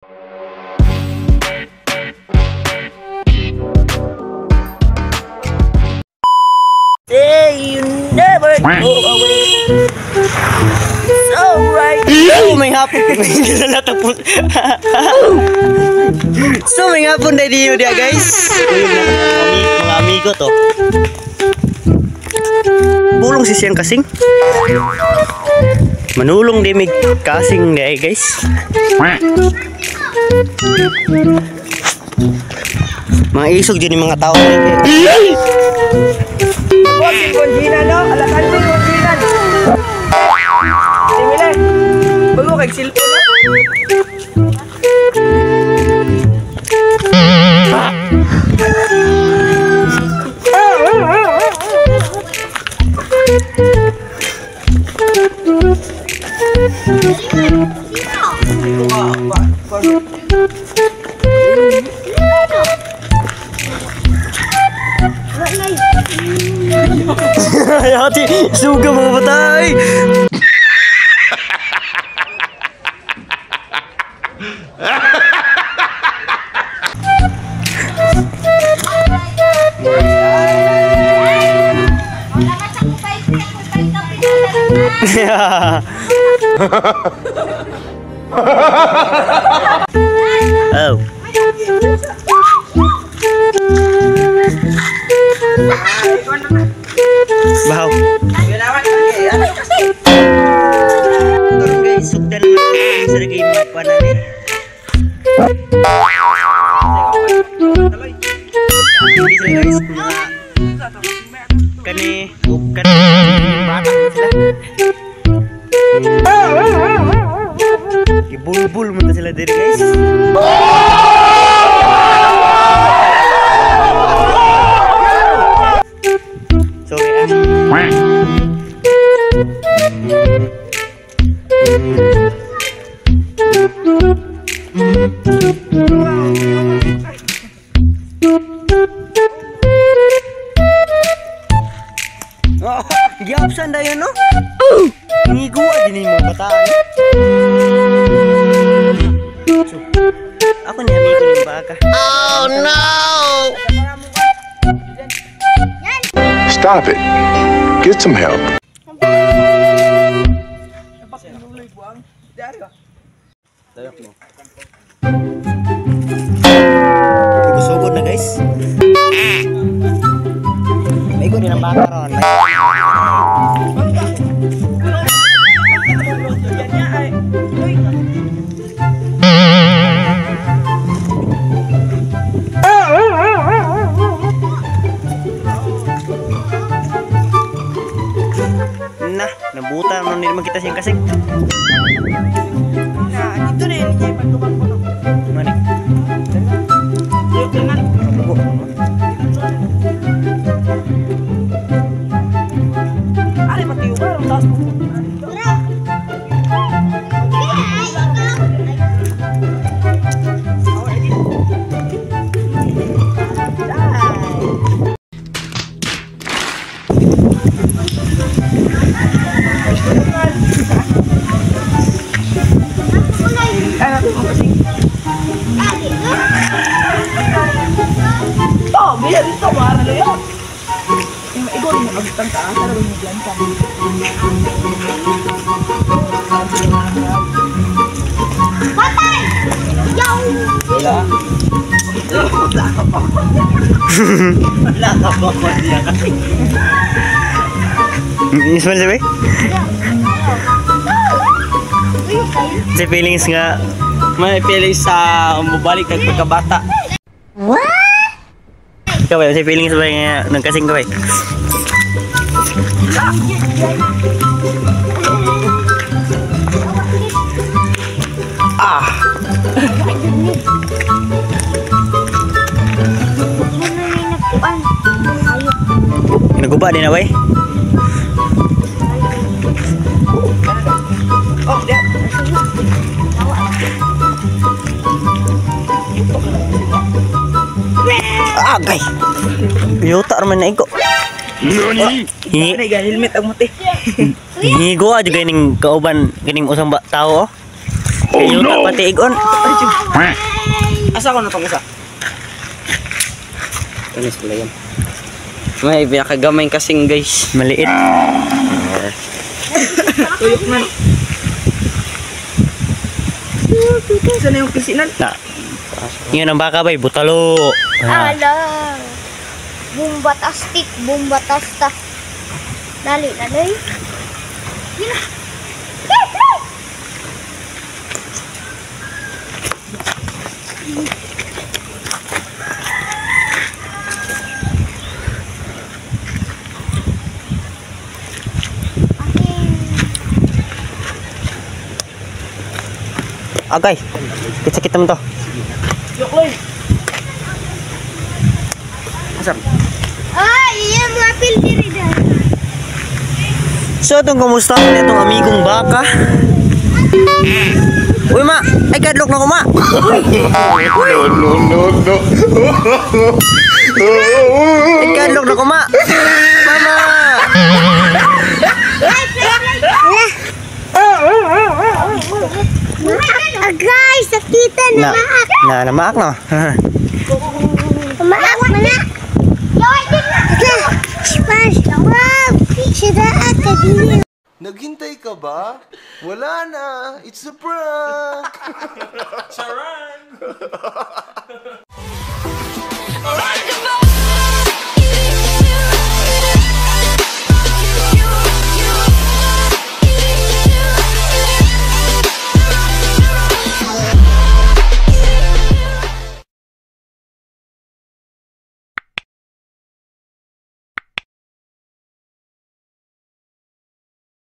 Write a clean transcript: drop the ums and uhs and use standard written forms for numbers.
Say you never go away. It's alright. Oh, may hapon. Tapos. So, may hapon na diyo dia, guys. Uy, mga amigo to. Bulong si siyang kasing. Manulong di mig kasing di guys. Mga isog dyan yung mga tao. Hati, suga mga batay. Oh. Bahaw. Guys, sugdan na sa game pa na ni. Guys, kani kani bata sila. Ibulbul mo ta sila diri guys. Oh, giapsan dayon no? Ngiguan din yung mga bataan. So, ako ni amigo ng baka. Oh no! Stop it. Get some help. Sugod na guys. Maigo din ang baka ron. Nah, nabuta man nila makita siyang kasing. Nah, dito na yun niya ipagtubang ko. Mani. Ari pati ubar ang taas mo. Wala ka ba ko niya kasi? Ismail sabi? Sa feelings nga may feelings sa mabalik kag pagkabata. What? Ikaw ba? Sa feelings ba nga nang kasing ka ba? Ah! Naguba din na bay? Oh, dia. Agay. Yuta raman na iko. Nani? Hingi ga helmet ang muti. Hingigo juga ning kauban kining usang tao. Oh Yuta no! pati igon. Asa ko na tong isa? Tunis pala yan. May pinakagamay kasing, guys. Maliit. Tuyok na. Saan na yung kisinan? Na. Yun ang baka bay, butalo. Ah. Ala. Bumbatastik, bumbatasta. Dali, dali. Yun na. Eh, eh! Agay. Sakit-sakit naman to. Yokloy! Asa? Ay, iya mga pildiri dahil. So itong kumusta na itong amigong baka? Uy ma, ay kadlok na ko ma. No, no, no, no. Ay kadlok na ko ma. Mama. Agay, sakitan Na, na maak. na, na maak no. Maak, mana. Smash, wow, sira ka. Naghintay ka ba? Wala na! It's a prank!